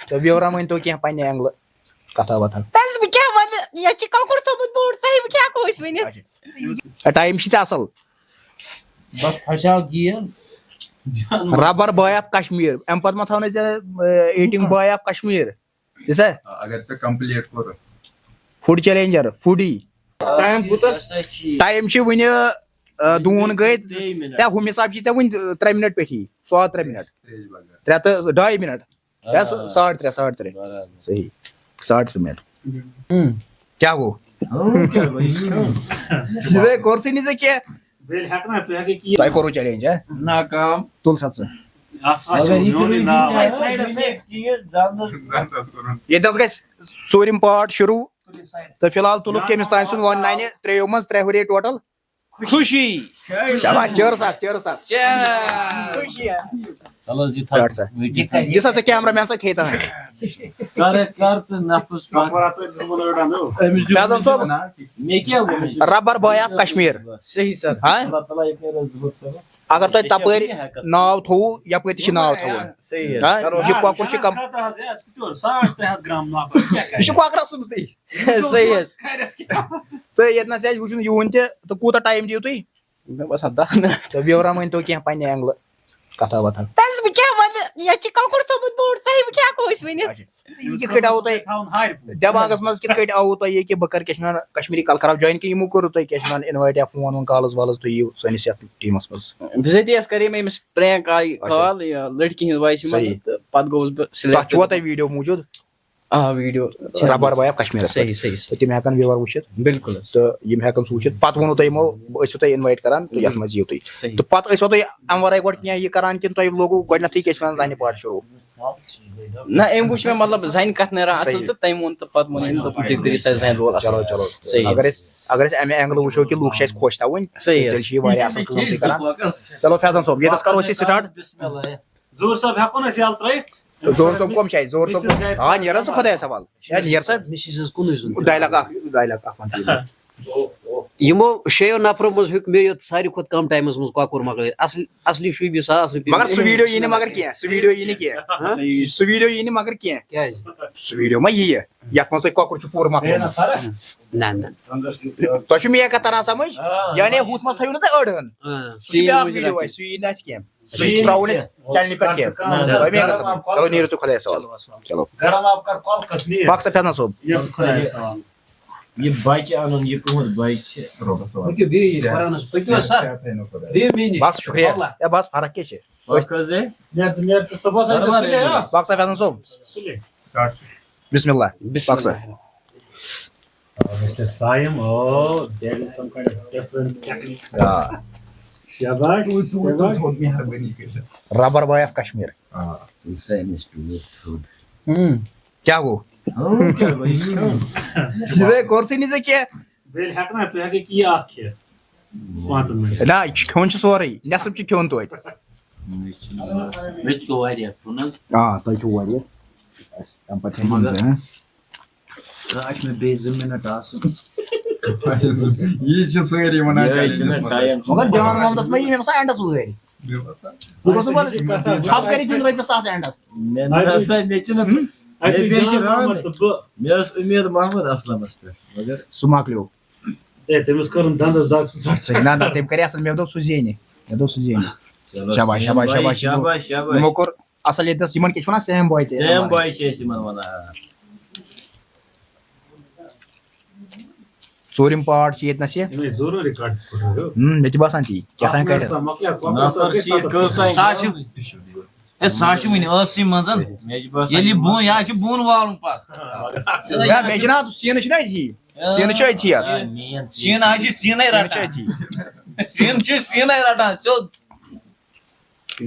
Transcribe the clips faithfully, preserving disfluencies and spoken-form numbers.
تہٕ ویورا مٲنۍ تو کینٛہہ پننہِ اینگلہٕ کتھا وتھا۔ بس بہٕ کیٛاہ ونہٕ، ییٚتہِ چھِ کۄکُر تھوٚمُت بوٚڑ، تۄہہِ بہٕ کیٛاہ ہٮ۪کو أسۍ ؤنِتھ؟ ٹایم چھِ ژےٚ اصل۔ بس پھسیو گیم۔ ربر بوائے آف کشمیر، امہِ پتہٕ ما تھاونَے ژےٚ ایٹنگ بوائے آف کشمیر؟ دِسا؟ آ، اگر ژےٚ کمپلیٖٹ کوٚرُتھ۔ Food challenger, foodie. ٹایم کوٗتاہ؟ ٹایم چھِ وٕنہِ، آ، دوٗن گٔے۔ ترٛےٚ منٹ۔ یا ہُمہِ حساب چھِ ژےٚ وٕنہِ، آ، ترٛےٚ منٹ پیٚٹھی، سواد ترٛےٚ منٹ۔ ترٛیش بغٲر۔ ترٛےٚ تہٕ ڈاے منٹ۔ یا آ۔ س-، ساڑ ترٛےٚ، ساڑ ترٛےٚ۔ برابر۔ صحیح۔ ساڑ ترٛےٚ منٹ۔ ہم۔ کیٛاہ گوٚو؟ ہاں، کیٛاہ گوٚو؟ یہِ چھُ کھیوٚن۔ یہِ گٔے کوٚرتھٕے نہٕ ژےٚ کینٛہہ۔ بیٚیہِ ہٮ۪کہٕ نا، بہٕ ہٮ۪کہٕ یہِ تۄہہِ کوٚروٕ چیلنج، ہا؟ ناکام۔ تُل سا ژٕ۔ اَتھ سا چھُ اگر یہِ میونٕے تُلِو ناو۔ یہِ سایڈَس، یہِ چیٖز دَنٛدَس۔ دَنٛدَس کوٚرُن۔ ییٚتہِ نَس گژھِ ژوٗرِم پارٹ شروٗع۔ تہٕ فی الحال تُلُکھ کٔمِس تانۍ سُنٛد وَن ناینہِ، ترٛیٚیو منٛز ترٛےٚ ہُرے ٹوٹل۔ خوشی۔ شاباش، چیرس اکھ، چیرس اکھ۔ چیرس۔ چلو حظ، یہِ تھاو رٹ سا۔ وٕنکیٚن۔ دِ سا ژٕ کیمرہ مین سا کھے تام۔ کر، کر ژٕ نفس پاک۔ أمِس دیُت فیضان صٲب۔ مےٚ کیٛاہ ووٚن؟ Rubber boy of Kashmir. صحیح سر۔ ہاں؟ اللہ تعالیٰ یہِ کَرِ ظہوٗر صٲب۔ اگر تۄہہِ تَپٲرۍ ناو تھوٚوُ، یَپٲرۍ تہِ چھِ ناو تھاوُن۔ صحیح حظ۔ ہاں؟ یہِ کۄکُر چھُ کم۔ خٲطرٕ حظ، یہِ آسہِ بِچور ساڑ ترٛےٚ ہَتھ گرام لگ بگ۔ کیٛاہ کَرِ؟ یہِ چھُ کۄکرَس سُنٛدُے۔ صحیح حظ۔ خٲرس کیٛاہ؟ تہٕ ییٚتہِ نَس آسہِ وٕچھُن یِہُنٛد تہِ، تہٕ کوٗتاہ ٹایم دِیِو تُہۍ؟ مےٚ باسان دَہ منٹ۔ تہٕ ویورا مٲنۍ تو کینٛہہ پننہِ اینگلہٕ کتھا وتھا۔ بس بہٕ کیٛاہ ونہٕ، ییٚتہِ چھِ کۄکُر تھوٚمُت بوٚڑ، تۄہہِ بہٕ کیٛاہ ہٮ۪کو أسۍ ؤنِتھ؟ اچھا۔ یہِ کِتھ کٔٹھۍ آوُ تۄہہِ تھاوُن ہارِ پوٗرٕ۔ دٮ۪ماغس منٛز، کِتھ کٔٹھۍ آوُ تۄہہِ یہِ کہِ بہٕ کرٕ کیٛاہ چھِ ونان کشمیٖری کلہٕ خراب جوین، کہِ یِمو کوٚروٕ تۄہہِ کیٛاہ چھِ ونان انوایٹ یا فون وون کالس والس تُہۍ یِیِو سٲنِس یتھ ٹیٖمس منٛز؟ بِذٲتی حظ کریٚیہِ مےٚ أمِس پرینک آیہِ اچھا۔ کال، یہِ لڑکی ہِنٛز وایسہِ منٛز، صحیح۔ تہٕ پتہٕ گوٚوُس بہٕ select۔ تتھ چھُوا تۄہہِ ویٖڈیو موٗجوٗد؟ آ، ویٖڈیو۔ ربر بوائے آف کشمیٖرس صحیح، پٮ۪ٹھ۔ صحیح، صحیح۔ تہٕ تِم ہٮ۪کن viewer وٕچھِتھ۔ بِلکُل حظ۔ تہٕ یِم ہٮ۪کن سُہ وٕچھِتھ۔ پتہٕ ووٚنوُ تۄہہِ یِمو، أسۍ چھِو تۄہہِ invite کران تہٕ یتھ منٛز یِیِو تُہۍ۔ صحیح۔ تہٕ پتہٕ ٲسوا تُہۍ امہِ ورٲے گۄڈٕ کینٛہہ یہِ کران کِنہٕ تۄہہِ لوٚگوُ گۄڈٕنٮ۪تھٕے کیٛاہ چھِ ونان زنہِ پارٹ شروٗع؟ نہ، أمۍ وٕچھ مےٚ مطلب زنہِ کتھ نیران اصل صحیح۔ تہٕ تٔمۍ ووٚن تہٕ پتہٕ ووٚن أمۍ دوٚپُن تُہۍ کٔرِو سا زنہِ role اصل۔ چلو، چلو۔ صحیح۔ اگر أسۍ، اگر أسۍ امہِ اینگلہٕ وٕچھو کہِ لوٗکھ چھِ اَسہِ خۄش تھاوٕنۍ، صحیح حظ۔ تیٚلہِ چھِ یہِ واریاہ اصل کٲم تُہۍ کران۔ چلو فیضان صٲب، ییٚتٮ۪س کرو أسۍ یہِ start۔ بسم اللہ۔ ظہوٗر صٲب ہٮ۪کو نہٕ أسۍ یَلہٕ ترٛٲیِتھ؟ ظہوٗر صٲب کَم چھِ اَسہِ؟ ظہوٗر صٲب، مِسِس گَرِ آ، نیر حظ ژٕ خۄدایَس حوالہٕ۔ ہے، نیر سا۔ مِسِس حظ کُنُے زوٚن۔ ڈایلاگ اَکھ، ڈایلاگ اَکھ وَن ژٕ یِمَن۔ یِمو شیٚیو نفرو منٛز ہیوٚک مےٚ یوت ساروی کھۄتہٕ کم ٹایمَس منٛز کۄکُر مۄکلٲیِتھ۔ اَصلی، اَصلی چھُ یہِ ساس رۄپیہِ۔ مگر سُہ ویٖڈیو یی نہٕ مگر کینٛہہ، سُہ ویٖڈیو یی نہٕ کینٛہہ۔ ہاں؟ سُہ ویٖڈیو یی نہٕ مگر کینٛہہ۔ کیٛازِ؟ سُہ ویٖڈیو ما یِیہِ، یَتھ منٛز تۄہہِ کۄکُر چھُ پوٗرٕ مۄکلومُت۔ نہ، نہ۔ تۄہہِ چھُ میٛٲنۍ کَتھ تَران سَمٕجھ؟ آ۔ یعنی ہُتھ منٛز تھٲیِو نہٕ تُہۍ أڑہَن۔ آ، سُہ چھُ سُہ یی بیٛاکھ مُجرم۔ ویٖڈیو آسہِ، سُہ یی نہٕ اَسہِ کینٛہہ۔ سُہ یی ترٛاوو نہٕ أسۍ چینلہِ پٮ۪ٹھ کینٛہہ۔ نہ، نہ۔ تۄہہِ مےٚ گژھان۔ چلو، نیٖرِو تُہۍ خۄدایَس حوالہٕ۔ چلو، السلام۔ چلو۔ گرم آب کر کۄل کھس نیٖر۔ باقٕے سا فیضان صٲب۔ یہِ بچہِ اَنُن، یہِ تُہُنٛد بچہِ چھِ۔ رۄبَس حوالہٕ۔ پٔکِو بیٚیہِ صحت، کھۄرانَس، پٔکِو صحت، سا۔ صحت تھٲینو خۄدایَس۔ بیٚیہِ میٛٲنی۔ بس، شُکریہ۔ واللہ۔ ہے، بس، فرق کیٛاہ چھِ؟ بس حظ، ہے۔ نیر ژٕ، نیر ژٕ صُبحس، بس، بس، بس، بس۔ باقٕے سا فیضان صٲب۔ سُلے۔ سٹارٹ۔ بسم اللہ۔ بسم باقٕے سا۔ اللہ۔ Mister Saim, oh, there is some kind of different technique. آ۔ شاباش، شاباش۔ Rubber boy of Kashmir. آ۔ Saim is too good. ہم۔ کیٛاہ گوٚو؟ ہاں، کیٛاہ گوٚو؟ یہِ چھُ کھیوٚن۔ یہِ گٔے کوٚرتھٕے نہٕ ژےٚ کینٛہہ۔ بیٚیہِ ہٮ۪کہٕ نا، بہٕ ہٮ۪کہٕ یہِ اکھ کھٮ۪تھ۔ پانٛژن مِنٹن۔ نہ، یہِ چھُ کھیوٚن چھُ سورُے، نٮ۪صٕف چھُ کھیوٚن توتہِ۔ مےٚ چھُ، مےٚ تہِ کھیوٚو واریاہ، چھُنہٕ حظ؟ آ، تۄہہِ کھیوٚو واریاہ۔ اَسہِ، تَمہِ پتہٕ چھِ یِم مگر زٕ، ہاں؟ آز چھِ مےٚ بیٚیہِ زٕ مِنٹ آسُن۔ یہِ چھِ سٲری وَنان یہِ حظ چھِ مےٚ challenges منٛز۔ ٹایم چھُ مگر جان محمدس ما یی مےٚ باسان اینڈس وٲرۍ۔ مےٚ باسان۔ بہٕ گوٚژھُس وۄنۍ ژھۄپہٕ کٔرِتھ دیُن رۄپیہِ ساس اینڈس۔ مےٚ نہ سا، مےٚ چھِنہٕ، مےٚ پیٚیہِ جان ران۔ محمد تہٕ بہٕ۔ مےٚ ٲس اُمید محمد اسلمس پٮ۪ٹھ، مگر سُہ مۄکلیو۔ ہے، تٔمِس کٔرٕن دَنٛدَس دَگ، سُہ ژَٹ ژٕ۔ نہ، نہ، تٔمۍ کَرے اَصٕل، مےٚ دوٚپ سُہ زینہِ۔ مےٚ دوٚپ سُہ زینہِ۔ چلو، شاباش، سیم شاباش، بھائی، شاباش، شاباش، شاباش۔ یِمو کوٚر اَصٕل ییٚتہِ نَس، یِمَن کیٛاہ چھِ وَنان؟ سیم بوے تہِ۔ سیم بوے چھِ أسۍ یِمَن وَنان۔ ژوٗرِم پارٹ چھِ ییٚتہِ نَس یہِ۔ یِمَے ضروٗری کَٹ پھٕٹرٲیِو۔ ہُم، مےٚ تہِ باسان تی۔ کیٛاہ تام کَرٮ۪س۔ مۄکلیو، کۄکرَس نفر سۭتۍ چھِ کٔژ تام سُہ حظ چھِ، ہے، سُہ حظ چھِ وٕنہِ ٲسٕے منٛز۔ مےٚ چھِ باسان ییٚلہِ یہِ بوٗن، یہِ حظ چھِ بوٗن والُن پَتہٕ۔ نہ، مےٚ چھِنہ اَتھ سیٖنہٕ چھِنہ أتھی۔ سیٖنہٕ چھِ أتھی اَتھ۔ سیٖنہٕ حظ چھِ سیٖنَے سیٖنہٕ چھِ رَٹان۔ أتھی۔ سیٖنہٕ چھِ سیٖنَے رَٹان سیوٚد۔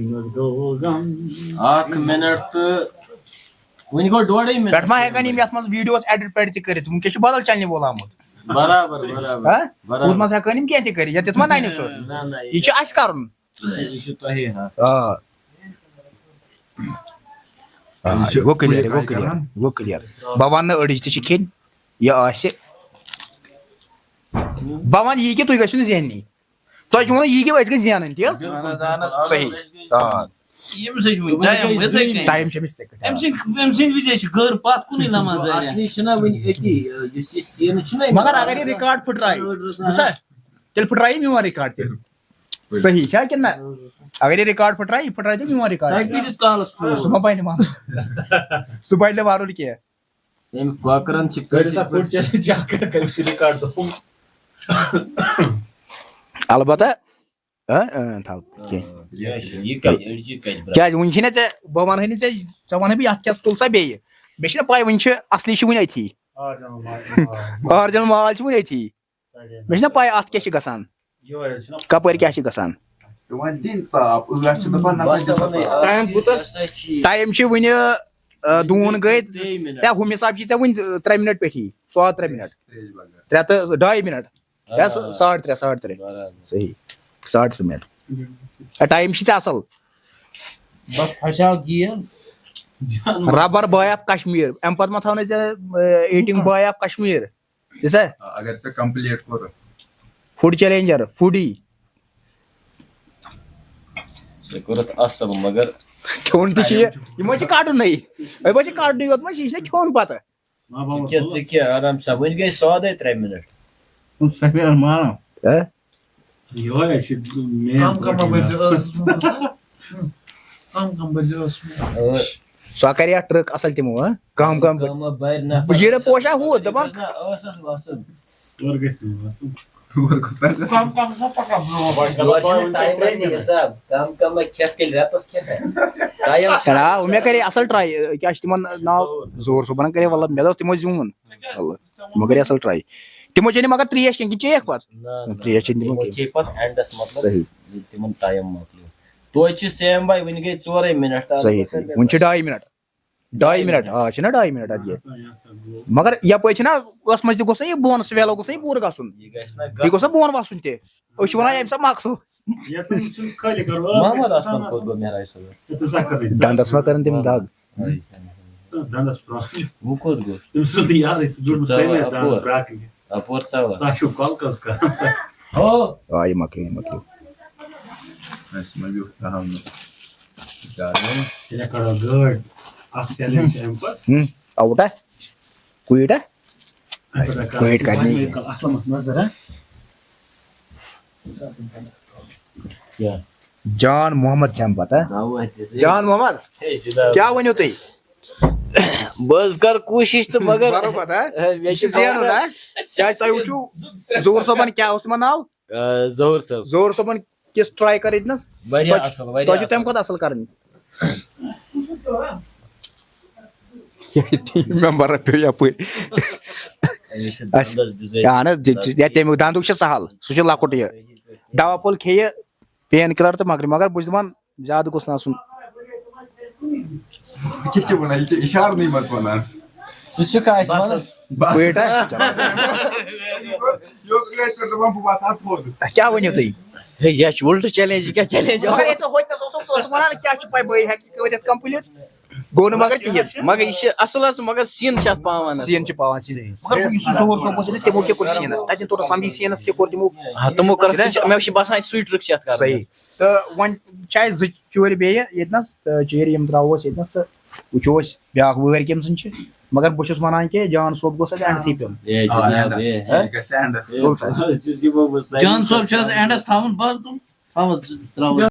اَکھ مِنَٹ تہٕ وٕنہِ گوٚو ڈوڑے مِنَٹ۔ پٮ۪ٹھ ما ہٮ۪کَن یِم یَتھ منٛز videos edit پٮ۪ڈ تہِ کٔرِتھ؟ وٕنکٮ۪س چھُ بدل channel وول آمُت۔ برابر، برابر، ہا؟ برابر۔ ہُتھ منٛز ہٮ۪کَن یِم کینٛہہ تہِ کٔرِتھ، یَتھ، یَتھ ما نَنہِ سُہ؟ نہ، نہ، یہِ چھُ اَسہِ کَرُن۔ یہِ چھُ تۄہے، ہا۔ آ۔ آ، یہِ چھُ گوٚو clear، یہِ گوٚو clear، یہِ گوٚو clear۔ بہٕ وَنہٕ نہٕ أڑِج تہِ چھِ کھیٚنۍ، یہِ آسہِ۔ بہٕ وَنہٕ یی کہِ تُہۍ گٔژھِو نہٕ زیننی۔ تۄہہِ چھُو وَنان یی کہِ أسۍ گٔژھۍ زینٕنۍ، تی حظ؟ اہن حظ، اہن حظ۔ صحیح۔ آ۔ ییٚمِس حظ چھُ وُنہِ ٹایم یِتھَے کٔنۍ۔ ٹایم چھِ أمِس تِتھَے کٔنۍ۔ أمۍ سٕنٛدِ أمۍ سٕنٛدِ وِزِ حظ چھِ گٔر پَتھ کُنُے لَمان زَرٮ۪ن۔ اَصلی چھُنہ وٕنہِ أتی، یُس یہِ سیٖنہٕ چھُنہ أمِس۔ مگر اگر یہِ ریکارڈ پھٕٹرایہِ، بوٗزتھا؟ تیٚلہِ پھٕٹرایہِ میون ریکارڈ تہِ۔ صحیح چھا کِنہٕ نہ؟ اگر یہِ ریکارڈ پھٕٹرایہِ، یہِ پھٕٹرایہِ تیٚلہِ میون ریکارڈ تہِ۔ تۄہہِ کۭتِس کالَس پھُٹروو؟ سُہ ما بَنہِ وَنُن۔ سُہ بَنہِ نہٕ وَنُن کینٛہہ۔ أمۍ کۄکرَن چھِ کٔرِو سا فُڈ چیلنج چیک، کٔرِو سُہ ریکارڈ دوٚپُن۔ البتہ، اۭں، اۭں، تھاو کینٛہہ۔ یہِ چھُ، یہِ کَتہِ، أڑجہِ کَتہِ، برٛا؟ کیٛازِ وٕنہِ چھِنہ ژےٚ، بہٕ وَنہٕ ہَے نہٕ ژےٚ، ژےٚ وَنہٕ بہٕ یَتھ کیٛاہ تُل سا بیٚیہِ۔ مےٚ چھِنہ پَے وٕنہِ چھِ اَصلی چھِ وٕنہِ أتھی۔ آرجِنل مال چھِ وٕنہِ أتھی۔ مےٚ چھِنہ پَے اَتھ کیٛاہ چھِ گژھان، یِہوٚے حظ چھِنہ کَپٲرۍ کیٛاہ چھِ گژھان۔ وۄنۍ دِن ژاپ، ٲٹھ چھِ دَپان نہ سا دِ سا ژاپ۔ ٹایم کوٗتاہ؟ ٹایم چھِ وٕنہِ، آ، دوٗن گٔے۔ ترٛے منٹ۔ یا ہُمہِ حساب چھِ ژےٚ وٕنہِ، آ، ترٛےٚ منٹ پیٚٹھی، سوا ترٛےٚ منٹ۔ ترٛیش بغٲر۔ ترٛےٚ تہٕ ڈاے منٹ۔ یا س-، برابر۔ ساڑ ترٛےٚ، ساڑ ترٛےٚ۔ برابر۔ صحیح۔ ساڑ ترٛےٚ منٹ۔ اے، ٹایم چھِ ژےٚ اَصٕل۔ بس پھسیو گیل۔ Rubber boy of Kashmir. اَمہِ پتہٕ ما تھاونَے ژےٚ، اے، ایٹنگ بوائے آف کشمیر؟ تہِ سا؟ آ، اگر ژےٚ کمپلیٖٹ کوٚرُتھ۔ Food challenger, foodie. ژےٚ کوٚرُتھ اَصٕل، مگر کھیوٚن تہِ چھُ یہِ۔ یہِ ما چھُ کَڑُنٕے؟ یہِ ما چھُ کَڑُنٕے یوت، ما چھُ، یہِ چھُنہ کھیوٚن پَتہٕ۔ ژٕ کیٛاہ، ژٕ کیٛاہ، آرام سان، وٕنہِ گٔے سادَے ترٛےٚ مِنٹ۔ سفید مارا۔ ہہ؟ یِہوٚے اَسہِ چھِ مین کم کم پرٛابلِم۔ بٔرۍ زِ ٲسَس منٛز۔ کم کم بٔرۍ زِ ٲسَس منٛز۔ سۄ کَرِ اَتھ ٹرٛک اَصٕل تِمو، ہہ؟ کم کم بٔرۍ۔ کم بٔرۍ نہ۔ یہِ نہ پوشان ہُہ، دَپان۔ نہ، ٲسَس وَسُن۔ اور گژھِ نہٕ وَسُن۔ اور گوٚژھ نہ گژھُن۔ کم کم چھُ آسان پَکان برٛونٛہہ۔ یورٕ چھُنہٕ ٹایمَس تہِ حساب۔ کم کم کھٮ۪کھ تیٚلہِ رٮ۪تَس کھٮ۪کھ۔ ٹایم چھُنہٕ۔ چھَنا، وۄنۍ مےٚ کَرے اَصٕل ٹرٛاے، کیٛاہ چھِ تِمَن ناو؟ ظہوٗر صٲبَن کَرے، وَلہٕ مےٚ دوٚپ تِمو زیوٗن۔ وَلہٕ۔ تِمو کٔر اَصٕل ٹرٛاے۔ تِمو چیٚیہِ نہٕ مگر ترٛیش کینٛہہ، کِنہٕ چیٚیَکھ پَتہٕ؟ نہ، نہ، ترٛیش چیٚیہِ نہٕ تِمو تِمو کینٛہہ۔ چیٚیہِ پَتہٕ اینڈَس، مطلب، صحیح۔ ییٚلہِ تِمَن ٹایم مۄکلیو۔ توتہِ چھِ سیم بھاے، وٕنہِ گٔے ژورَے مِنَٹ، تَتھ صحیح، گوٚژھ صحیح۔ وۄنۍ چھِ ڈاے مِنَٹ۔ ڈاے مِنَٹ، آ، چھِنہ ڈاے مِنَٹ اَتھ یہِ۔ مگر یَپٲرۍ چھِنہ، ٲس منٛز تہِ گوٚژھ نہ یہِ بۄن، سُہ ویلو گوٚژھ نہ یہِ پوٗرٕ گژھُن۔ یہِ گژھِ نہ یہِ گوٚژھ نہ بۄن وَسُن تہِ۔ أسۍ چھِ وَنان ییٚمہِ ساتہٕ مۄکلو۔ ییٚتٮ۪ن چھُنہٕ خٲلی کَرُن، ٲس محمد نہٕ اَسلم سَنان کوٚت گوٚو مہراج صٲب؟ ییٚتٮ۪ن سا کٔرٕنۍ۔ دَنٛدَس ما کَرَن تِم دَگ؟ آے۔ سُہ دَنٛدَس پرٛابلِم۔ وۄنۍ کوٚت گوٚو؟ تٔمِس اوس نہٕ یادٕے، سُہ جوٚڑمُت ژٕ تَمے آو دَنٛد اَپور۔ برٛاکھ کِنۍ۔ اَپور ژاوا۔ سُہ ہا چھُ کۄلہٕ کٔژ کَران سا۔ ہو۔ آ، یہِ مۄکلیو، یہِ مۄکلیو۔ اَسہِ ما بیوٗٹھ کَہَم نہٕ۔ زیادٕ نہٕ۔ تیٚلہِ کَڑو گٲڑۍ۔ اَکھ چیلنج چھِ اَمہِ پَتہٕ۔ ہُم، آوُٹ ہا؟ کویٹ ہا؟ اَمہِ پَتہٕ کَڑو کویٹ کَرنی۔ وۄنۍ کَڑو اَصلَس منٛز نظر، ہا؟ کیٛاہ؟ جان محمد چھِ اَمہِ پَتہٕ، ہا؟ دعوت تہِ سۭتۍ۔ جان محمد، ہے، جِناب۔ کیٛاہ ؤنِو تُہۍ؟ بہٕ حظ کَرٕ کوٗشِش تہٕ مگر برابر، ہا؟ ہے، مےٚ یہِ چھِ چھِ زینُن، باسان ہا؟ کیٛازِ تۄہہِ وٕچھِو ظہوٗر صٲبَن کیٛاہ اوس تِمَن ناو؟ آ، ظہوٗر صٲب۔ ظہوٗر صٲبَن کِژھ ٹرٛاے کٔر ییٚتہِ نَس؟ واریاہ تۄہہِ چھِ، اَصٕل، واریاہ تۄہہِ چھِ تَمہِ اَصٕل۔ کھۄتہٕ اَصٕل کَرٕنۍ۔ ٹیٖم مٮ۪مبَر پیوٚو یَپٲرۍ۔ أمِس چھِ اَسہِ، دَنٛدَس بِزٲتی۔ اَہَن حظ، یہِ، یہِ، یا تَمیُک دَنٛدُک چھُ سَہَل، سُہ چھُ لۄکُٹ یہِ۔ دَوا پھوٚل کھیٚیہِ، پین کِلَر تہٕ مۄکلہِ، مگر بہٕ چھُس دَپان، زیادٕ گوٚژھ نہٕ آسُن۔ کیٛاہ چھِ وَنان؟ یہِ چھِ اِشارنٕے منٛز وَنان۔ ژٕ چھُکھ اَسہِ بَس وَنان۔ حظ۔ بس۔ ویٹ ہا؟ چلو۔ یہِ اوس گرٛیس پٮ۪ٹھ دَپان، بہٕ واتہٕ ہا تھوٚد۔ کیٛاہ ؤنِو تُہۍ؟ ہے، یہِ چھِ وُلٹہٕ چیلنج، یہِ کیٛاہ چیلنج؟ مگر ییٚتہِ ہوٚتہِ نَس اوس، سُہ اوس وَنان، کیٛاہ چھُ پَے، بہٕ ہٮ۪کہٕ یہِ کٔرِتھ کمپلیٖٹ؟ گوٚو نہٕ مگر کِہیٖنۍ۔ مگر یہِ چھِ اَصٕل حظ، مگر سیٖن چھِ اَتھ پاوان حظ۔ سیٖن چھِ پاوان، سیٖن۔ مگر یُس یہِ ظہوٗر صٲب اوس، تِمو کیٛاہ کوٚر سیٖنَس؟ تَتٮ۪ن توٚر نہٕ سَمجھی سیٖنَس کیٛاہ کوٚر تِمو۔ آ، تِمو کٔر، مےٚ چھِ باسان، سُے ٹرٛک چھِ اَتھ کَرٕنۍ۔ صحیح۔ تہٕ وۄنۍ چھِ اَسہِ زٕ چورِ بیٚیہِ ییٚتہِ نَس، تہٕ چیٖرِ یِم ترٛاوو أسۍ ییٚتہِ نَس تہٕ وٕچھو أسۍ بیٛاکھ وٲرۍ کٔمۍ سٕنٛز چھِ۔ مگر بہٕ چھُس وَنان کہِ جان صٲب گوٚژھ اَسہِ اینڈسٕے پیوٚن۔ اے آ، جناب، اینڈس۔ اے۔ یہِ گژھِ اینڈس۔ اے، تُل سا۔ بہٕ حظ چھُس یِمو منٛز ساروی جان صٲب چھِ حظ کھۄتہٕ اینڈس تھاوُن؟ بَس دوٚپُن، تھاو حظ، ترٛاو حظ۔